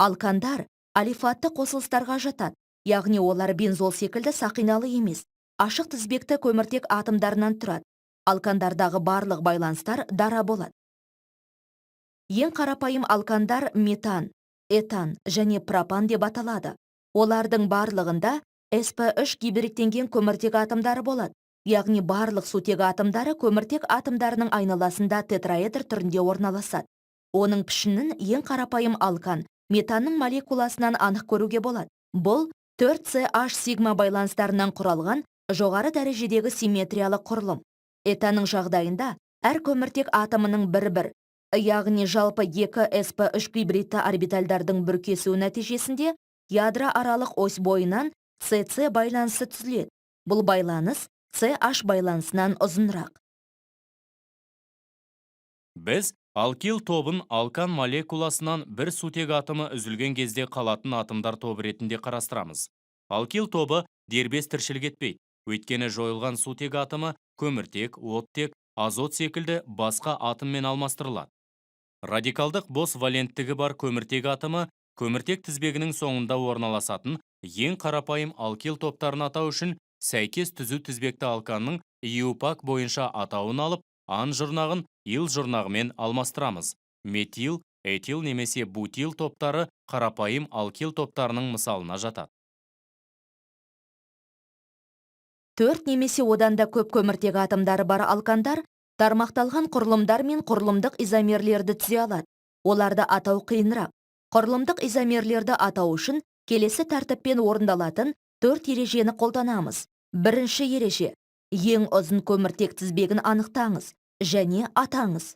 Алкандар алифатты қосылыстарға жатады, яғни олар бензол секілді сақиналы емес, ашық тізбекті көміртек атомдарынан тұрады. Алкандардағы барлық байланыстар дара болады. Ең қарапайым алкандар метан, этан және пропан деп аталады. Олардың барлығында sp3 гибридтенген көміртек атомдары болады, яғни барлық сутегі атомдары көміртек атомдарының айналасында тетраэдр түрінде орналасады. Оның пішінін ең қарапайым алкан метанның молекуласынан анық көруге болады. Бұл 4CH сигма байланыстарынан құралған жоғары дәрежедегі симметриялы құрылым. Этанның жағдайында әр көміртек атомының бір-бір, яғни жалпы 2 sp3 гибридті орбитальдардың бүркесуі нәтижесінде ядро аралық ось бойынан CC байланысы түзіледі. Бұл байланыс CH байланысынан ұзынырақ. Біз алкил тобын алкан молекуласынан бір сутек атомы үзілген кезде қалатын атомдар тобы ретінде қарастырамыз. Алкил тобы дербес тіршілік етпейді, өйткені жойылған сутек атомы көміртек, оттек, азот секілді басқа атоммен алмастырылады. Радикалдық бос валенттігі бар көміртек атомы көміртек тізбегінің соңында орналасатын ең қарапайым алкил топтарын атау үшін сәйкес түзу тізбекті алканның IUPAC бойынша атауын алып, ан жұрнағын ил жұрнағымен алмастырамыз. Метил, этил немесе бутил топтары қарапайым алкил топтарының мысалына жатады. Төрт немесе одан да көп көміртек атомдары бар алкандар тармақталған құрылымдар мен құрылымдық изомерлерді түзе алады. Оларды атау қиынырақ. Құрылымдық изомерлерді атау үшін келесі тәртіппен орындалатын төрт ережені қолданамыз. Бірінші ереже: ең ұзын көміртек тізбегін анықтаңыз және атаңыз.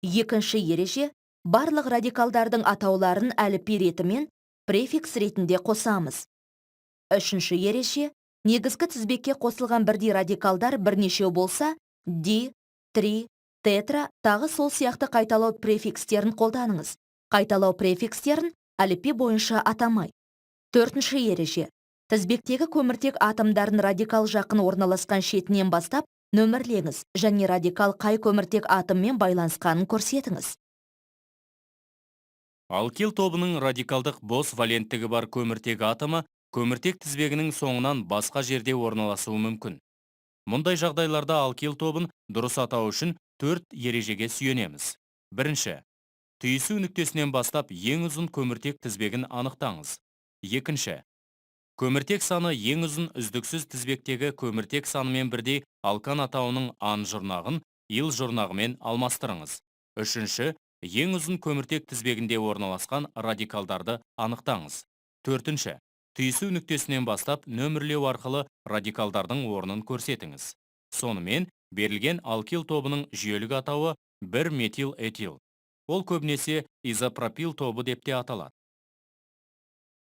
Екінші ереже: барлық радикалдардың атауларын әліпби ретімен префикс ретінде қосамыз. Үшінші ереже: негізгі тізбекке қосылған бірдей радикалдар бірнешеу болса, ди, три, тетра, тағы сол сияқты қайталау префикстерін қолданыңыз. Қайталау префикстерін әліпби бойынша атамай. Төртінші ереже: тізбектегі көміртек атомдарын радикал жақын орналасқан шетінен бастап нөмірлеңіз және радикал қай көміртек атоммен байланысқанын көрсетіңіз. Алкил тобының радикалдық бос валенттігі бар көміртек атомы көміртек тізбегінің соңынан басқа жерде орналасуы мүмкін. Мұндай жағдайларда алкил тобын дұрыс атау үшін төрт ережеге сүйенеміз. Бірінші, түйісу нүктесінен бастап ең ұзын көміртек тізбегін анықтаңыз. Екінші, көміртек саны ең ұзын үздіксіз тізбектегі көміртек санымен бірдей алкан атауының ан жұрнағын ил жұрнағымен алмастырыңыз. Үшінші, ең ұзын көміртек тізбегінде орналасқан радикалдарды анықтаңыз. Төртінші, түйісу нүктесінен бастап нөмірлеу арқылы радикалдардың орнын көрсетіңіз. Сонымен, берілген алкил тобының жүйелік атауы 1 метил этил. Ол көбінесе изопропил тобы деп те аталады.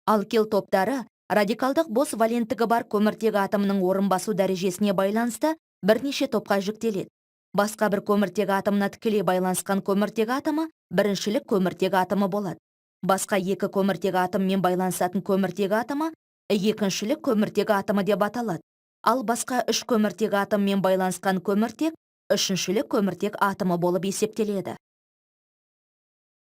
Алкил топтары радикалдық бос валенттігі бар көміртек атомының орын басу дәрежесіне байланысты бірнеше топқа жіктеледі. Басқа бір көміртек атомына тікелей байланысқан көміртек атомы біріншілік көміртек атомы болады. Басқа екі көміртек атоммен байланысатын көміртек атомы екіншілік көміртек атомы деп аталады. Ал басқа үш көміртек атоммен байланысқан көміртек үшіншілік көміртек атомы болып есептеледі.